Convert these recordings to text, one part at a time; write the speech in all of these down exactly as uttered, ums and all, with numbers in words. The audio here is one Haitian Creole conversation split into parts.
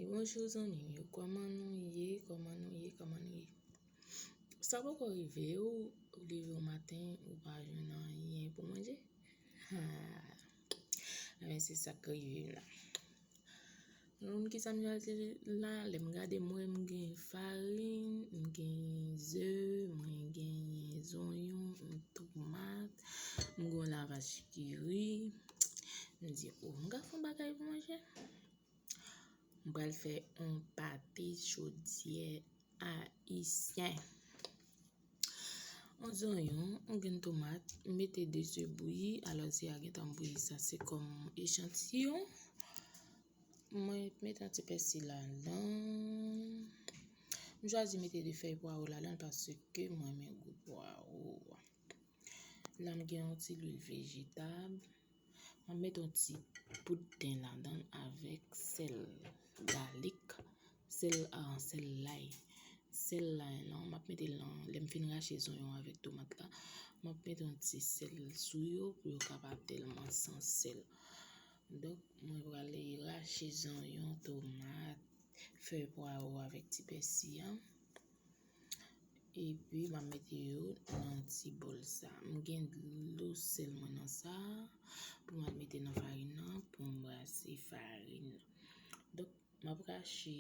Bonjou zanmi m yo, kòman nou ye? Kòman nou ye? Kòman nou ye? Sa poko rive ou, ou leve w maten, ou pa jwenn anyen pou manje? Ha! Ebyen, se sa k rive m la. Moun ki sa m chwazi la, lè m gade m wè m gen farin, m gen ze, mwen genyen zonyon, m tomat, m gen yon lavach ki ri. M di, o, m ka fè yon bagay pou manje. M pral fè yon pate chodyè ayisyen. Yon zonyon, yon grenn tomat, m mete de ze bouyi, alò ze a gentan bouyi, sa se kòm echantiyon. Mwen mete yon ti pèsi ladan. M chwazi mete de fèy pwawo ladan paske mwen renmen gou pwawo. La m gen yon ti lwil vejetab. M ap mete yon ti poud ten ladan avèk sèl, galik, sèl, ah, sèl lay. Sèl lay lan, m ap mete l nan, lè m fin rache zonyon avèk tomat la, m ap mete yon ti sèl sou yo pou yo ka pa tèlman san sèl. Donk, mwen prale rache zonyon, tomat, fèy pwawo avèk ti pèsi an. Epi, m ap mete yo nan ti bòl sa. M gen dlo sèl mwen nan sa pou m al mete nan farin nan pou m brase farin nan. Donk, m ap rache,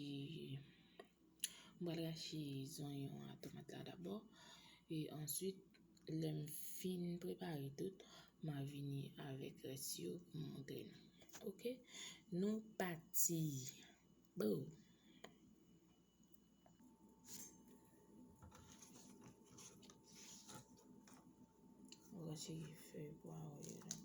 m pral rache zonyon a tomat la dabò. E answit, lè m fin prepare tout, m a vini avèk rès yo pou m montre nou. Oke? Nou pati. Boom! Rache fèy pwawo yo ladan.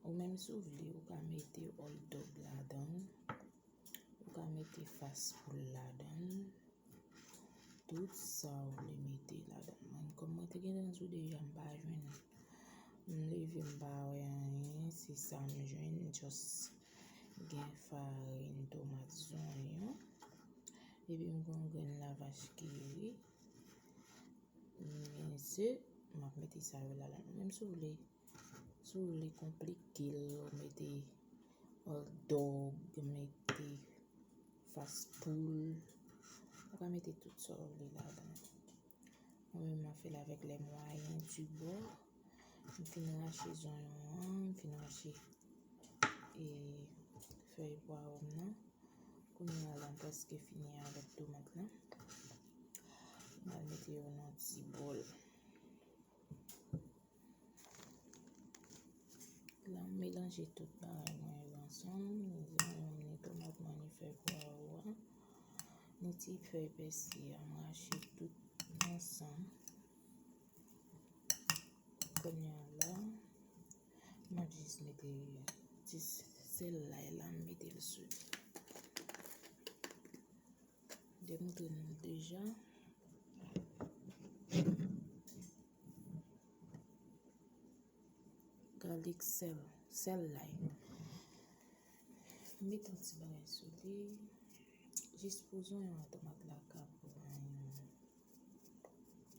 Ou menm si w vle, ou ka mete hot dog ladan l, ou ka mete fas poul ladan l, tout sa w vle mete ladan l. Mwen, kòm mwen te gentan di w deja, m pa jwenn, m leve, m pa wè anyen, se sa m jwenn, just gen farin, tomat, zonyon, epi m gen yon grenn lavach ki ri. Men se, m ap mete sa yo ladan. Menm si w vle, si w vle konplike l, ou mete hot dog, mete fas poul. Ou ka mete tout sa w vle ladan. Mwen menm, m ap fè l avèk lè mwayen di bò. M fin rache zonyon an, m fin rache, e, fèy pwawo m nan. Kounye a la, m prèske fini avèk tomat lan. M al mete yo nan ti bòl. La, m melanje tout bagay mwen yo ansanm, ni zonyon, ni tomat mwen, ni fèy pwawo a, ni ti fèy pèsi a, m rache tout ansanm. Kounye a la, m ap jis mete ti sèl lay la, m mete l sou li. M te montre nou l deja. Galik, sèl, sèl lay. M mete yon ti bagay sou li. Jis pou zonyon an, tomat la ka pran yon,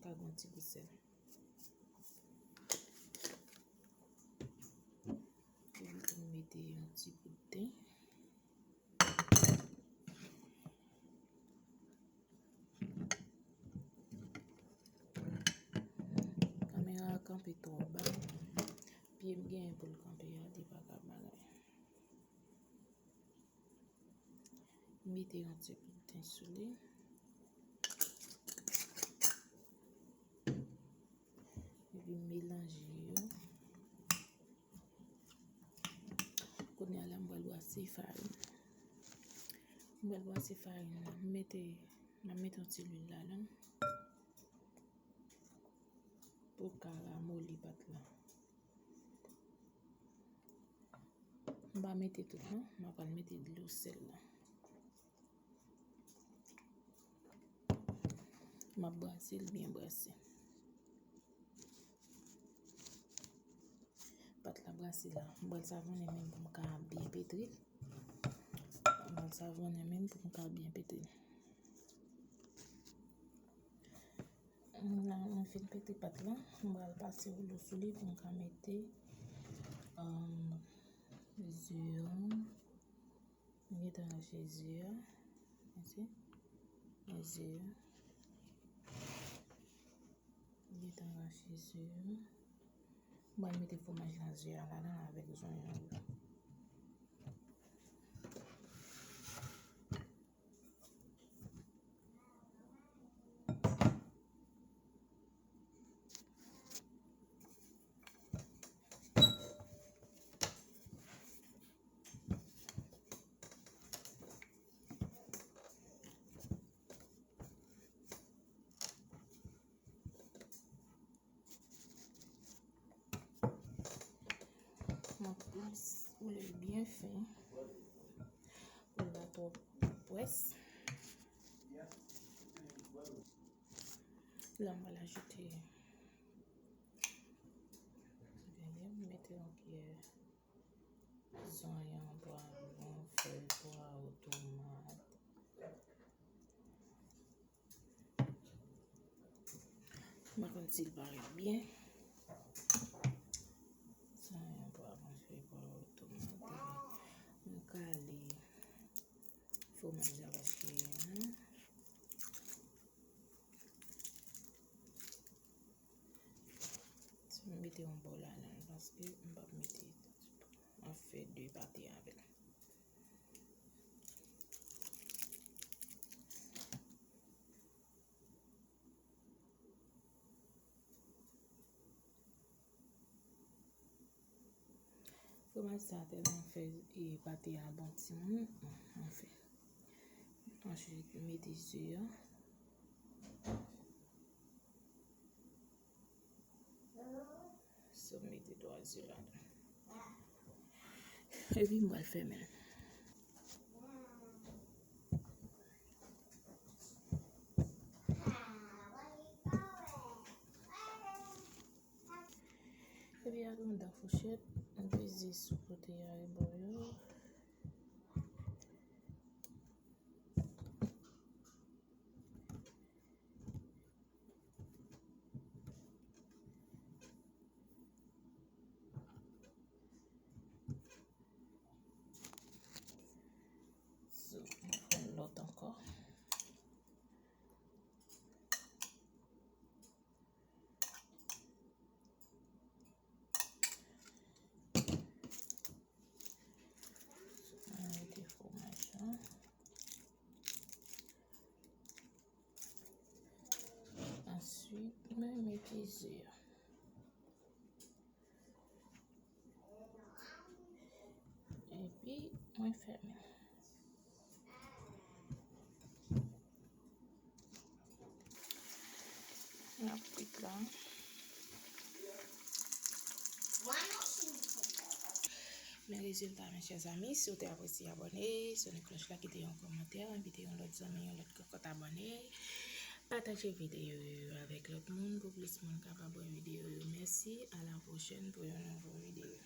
ka gen yon ti gou sèl. Epi m mete yon ti poud ten. Kamera a kanpe twò ba. Pye m genyen pou l kanpe a, li pa ka bagay. Mete yon ti poud ten sou li. Epi melanje yo. Kounye a la, m pral brase farin. M pral brase farin nan. M mete, m ap mete yon ti lwil ladan l pou l ka ramoli pat la. M pa mete tout non, m ap pral mete dlo sèl la. M ap brase l byen brase. Pat la brase la. M pral savonnen men m pou m ka byen pete l. M pral savonnen men m pou m ka byen pete l. La, mwen fin pete pat la. M pral pase woulo sou li pou m ka mete, um, ze a. M gentan rache ze a. Mesi. Ze a. M gentan rache ze a. M pral mete fwomaj la, ze a ladan l avèk zonyon yo. M ap woule l byen fen pou l pa twòp pwès. La, m pral ajoute, m mete yon kiyè zonyon, pwavwon, fèy pwawo, tomat. M pa konn si l parèt byen. Sa yon pwa panse pwa otomate. M kale fwomaj la paske, hmm, si m mete yon bò ladan l, paske m p ap mete, m ap fè de pate avè l. Fwomaj sa tèlman fè, e, pate a bon timoun. Anfen. Answit, mete ze a. So, mete twa ze ladan. Epi m pral fèmen l. Epi ak yon dan fouchèt, m peze sou kote a rebò yo. So, m fè yon lòt ankò. Mwen mete fwomaj la. Answit, mwen mete ze a. Epi, mwen fèmen. N ap kwit la. Men rezilta, mes chers amis, si w te apresye, abòne, sonnen klòch la, kite yon kòmantè, envite yon lòt zanmi, yon lòt kòkòt abòne, pataje videyo yo avèk lòt moun pou plis moun kapab wè videyo yo. Mèsi, à la prochaine pou yon nouvo videyo.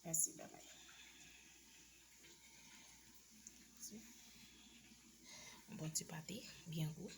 Mèsi, babay. Bon ti pate, byen gou.